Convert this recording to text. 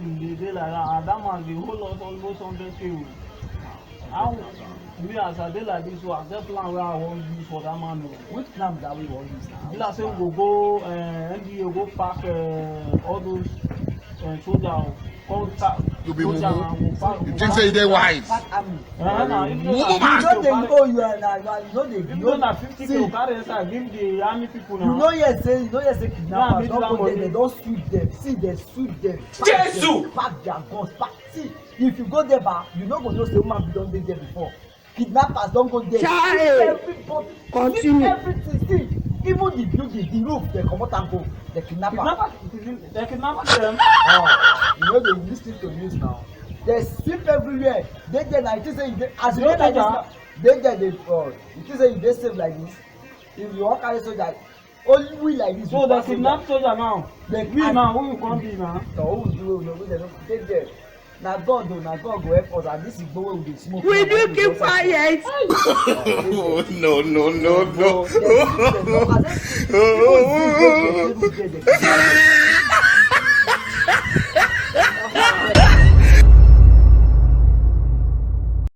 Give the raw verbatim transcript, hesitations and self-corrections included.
Dem dey dey like that, and that man dey hold us almost hundred k o. How me as I dey like this, so I get plan wey I wan use for that man o. Which plan be that wey you wan use now? Be like say we go go uh, N D A go pack uh, all those uh, soldier o. Come pack You be soldier mumu. And we pack. You think say you dey wise? Pack army. Uh, na, if Mumu not man. You no dey go, you are na, you are- you no dey If go. Not na fifty k, See, we carry inside give the army people you now. No hear say you no hear say kidnappers don go there, dem don sweep dem. See, dem sweep dem. Pack Jesus! Dem, pack their guns, pack. See, if you go there, ba, you no go know say woman be don dey there before. Kidnappers don go there. Chai! Sweep everybody. Continue. Sweep everything. See, even the building, the roof, dem comot am go. The kidnapper. Kidnapper, the kidnapper dem. Oh, you know they lis ten to news now. They sweep everywhere. They there na you think say you dey as you dey like this now. They there dey oh, you think say you dey safe like this. If you wan carry soldier, only we like this. So we they pass kidnap soldier. Soldier now. They we now who you come be now? So who do we know? We dey no dey there. Na God o, na God go help us. And this igbo wey we dey smoke. Will you keep quiet? Oh, no, no, no, no.